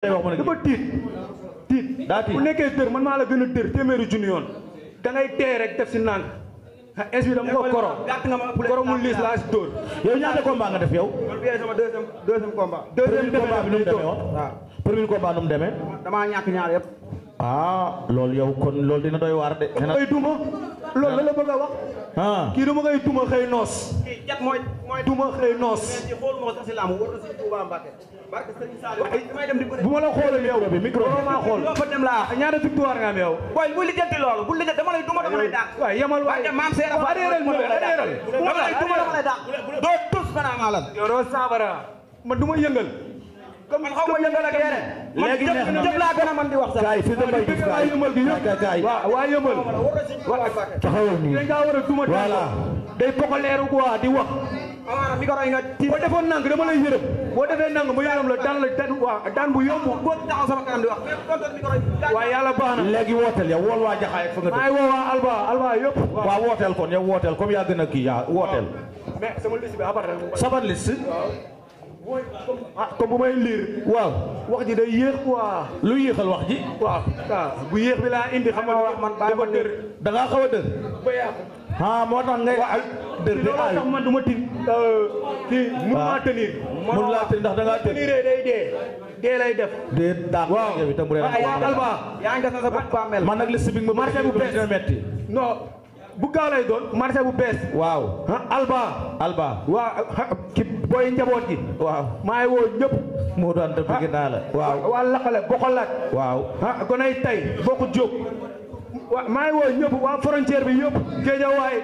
dafa tiit daa tiit bu nekkee dër man maa la gën a dër téeméeri junni yoon da ngay tey rek def si nang es bi dama ko koro mu liis laa si dóor. yow ñaata combat nga def yow. man bii sama deuxième combat. deuxième combat bi nu mu demee woon. waaw premier combat nu mu demee. damaa ñàkk ñaar yëpp. ah loolu yow kon loolu dina doy waar de. dama koy duma loolu la la bëgg a wax. kii dama koy duma xëy noos. kii jat mooy duma xëy noos. bu ma la xoolee yow micro bi maa xool. fa dem laa ñaata victoire nga am yow. boy bu lijjanti loolu bu lijjanti dama lay duma dama lay daan. waaw yemal waaye maam Seera Fall dama lay duma dama lay daan. doo tus banaa maa lan. yow doo saabara man du ma yëngal. comme man xaw ma yëngal ak yére. léegi neex na jëf laa gën a man di wax sax. kaay fi damay gis kaay yëmal gi yëpp waa yëmal. taxawal nii dañ kaa war a duma. voilà day pokoleeru quoi di wax. amaana micro yi nga boo defoon nang dama lay yërëm boo defee nang mu yërëm la daan bu yomb. boo taxaw sama kanam di wax micro yi. waaye yàlla baax na. léegi wooteel yow wool waa Jaxaay fa nga dëkk. maa ngi woo waa Alba yëpp. waaw wooteel kon yow wooteel comme yaa gën a kii yaa wooteel. mais sama liste bi après. saban liste. comme bu may liir. waaw wax ji day yéex quoi. lu yéexal wax ji. waaw bu yéex bi laa indi xam nga wax man dafa dër. da ngaa xaw a dër. ba yàqu. moo tax ngay. dër bi looloo tax man du ma tin. kii mënuma tenir. mun laa tenir ndax da ngaa tenir. tenir day dee lay def. dee daan waaw yow itam bu dee Alba. yaa ngi gas sa bopp bàmmeel. man nag liste bi nga ma marché bu bees dina metti. non bu gaaw lay doon marché bu bees. waaw. Alba. waaw ki booy njaboot gi. waaw maa ngi woo ñëpp. moo daan te bëgg naa la. waaw waa Lakale Boxolaat. waaw. kon ay tay bokk jóg. waaw maa ngi woo ñëpp waa frontière bi yëpp. Géejawaay.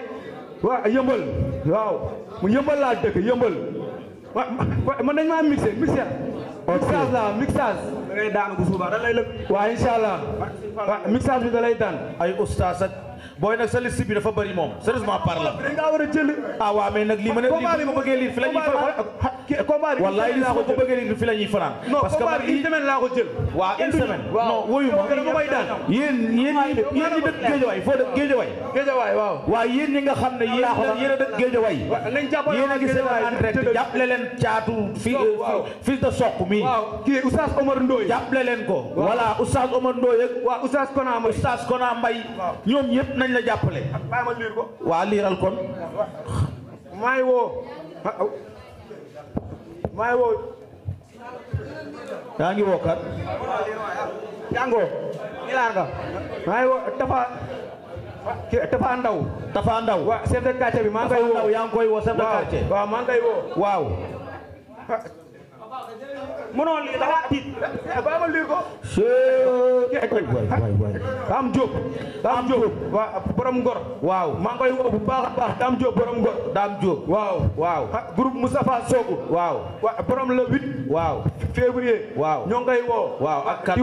waa yëmbal. waaw mu yëmbal laa dëkk yëmbal. waaw man dañ maa mixé. mixage la mixage. da ngay daanu bu suba da lay lëkk. waaw incha allah. waaw mixage bi da lay daan. ay oustaz ak booy nag sa liste bi dafa bëri moom sérieusement parle. dañ kaa war a jël. waaw mais nag lii ma ne lii bu ko bëggee lii fi la ñuy fanaan. combat bi wallaay lii su ko bëggee lii fi la ñuy fanaan. parce que man une semaine laa ko jël. waaw une semaine. non woyu ma dama koy daan. yéen ñi dëkk Géejawaay foo dëkk Géejawaay. Géejawaay waaw. waaw yéen ñi nga xam ne yéen a dëkk Géejawaay. nañ jàppale yéen a ngi seen en direct jàppale leen caatu fils de Sokh mi. waaw kii Oustaz Omar Ndoye. jàppale leen ko. voilà Oustaz Omar Ndoye ak. waaw Oustaz Kona Mbaye. Oustaz Kona Mbaye. ñoom ñëpp nañ la jàppale. bàyyi ma liir ko. waa liiral kon. maa ngi woo. yaa ngi woo kat. jàngoo. ñilaar nga. maa ngi woo Tafa Ndaw. Tafa Ndaw. waaw chef de quartier bi maa ngi koy woo. Ndaw yaa ngi koy woo chef de quartier. waaw maa ngi koy woo. waaw. mënoo lii dafa tiit. bàyyi ma liir ko. waay. Dame Diop. waaw borom Ngor. waaw maa ngi koy woo bu baax a baax Dame Diop borom Ngor. Dame Diop. waaw. groupe Moustapha Sogu. waaw. borom le 8. waaw. février. waaw ñoo ngi koy woo. waaw ak kat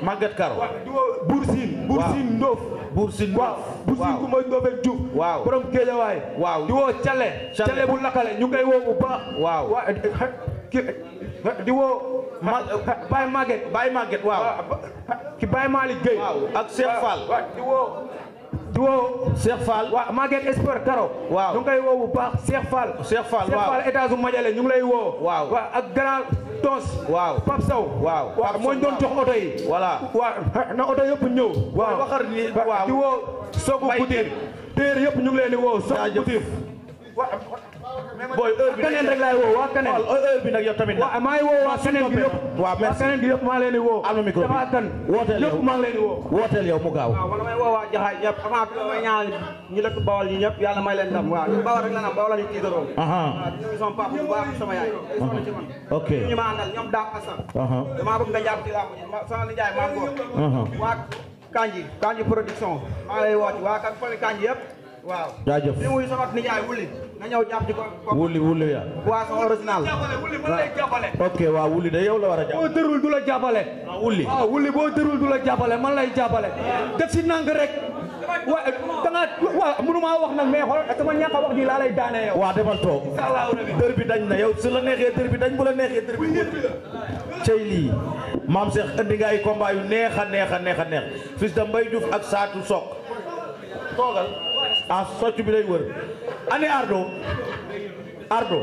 Maguette Karo. di woo Bour Sine Ndof. Bour Sine waaw Bour Sine ku mooy Ndofène Diouf. waaw borom Géejawaay. waaw di woo Cale bu Lakale ñu ngi koy woo bu baax. waaw. di woo. Baye Maguette waaw. ki Baye Malick Gueye. waaw ak Cheikh Fall. di woo. Cheikh Fall. waaw Maguette Espoir Karo. waaw ñu ngi koy woo bu baax Cheikh Fall. waaw étage u Madiale ñu ngi lay woo. waaw ak grand Tons. waaw Pape Sow. waaw moo ñu doon jox oto yi. voilà. waaw na oto yëpp ñëw. waaw waxar ni waaw di woo Sogu Couture. téer yëpp ñu ngi leen di woo Sogu Couture. booy heure bi keneen rek laay woo waa keneen. heure bi nag yow tamit nag. maa ngi woo waa keneen gi yëpp. waaw merci waa keneen gi yëpp maa leen di woo. am na micro bi dafa kan. wooteel yow yëpp maa ngi leen di woo. wooteel yow mu gaaw. waaw man may woo waa Jaxaay ñëpp avant bi may ñaanal ñu dëkk Bawol ñi ñëpp yàlla may leen ndam waaw ñu Bawol rek la nam Bawol la ñu tiitaroo. waaw di nuyu sama papa bu baax sama yaay. sonn ci man. ok ñu ma àndal ñoom Dame Assane. damaa bëgg nga jàpp ci làmb ji sama nijaay maa ngoor. waa Kanji production maa ngi lay woo ci waa Kanji yëpp. waaw jaajëf li muy sama nijaay wuli nga ñëw jàpp ci ko. wuli ya. boisson original. ok waaw wuli de yow la war a jàpp. boo tërul du la jàppale. wuli waaw wuli boo tërul du la jàppale man lay jàppale. def si nang rek. waaw mënuma wax nag mais xool sama ñàkk a wax ji laa lay daanee yow. waaw demal toog. dër bi dañ na yow su la neexee dër bi dañ bu la neexee dër bi cey lii maam Cheikh indi nga ay combat yu neex a neex fils de Mbaye Diouf ak Saatu Sok toogal. socc bi lay wër ani Ardo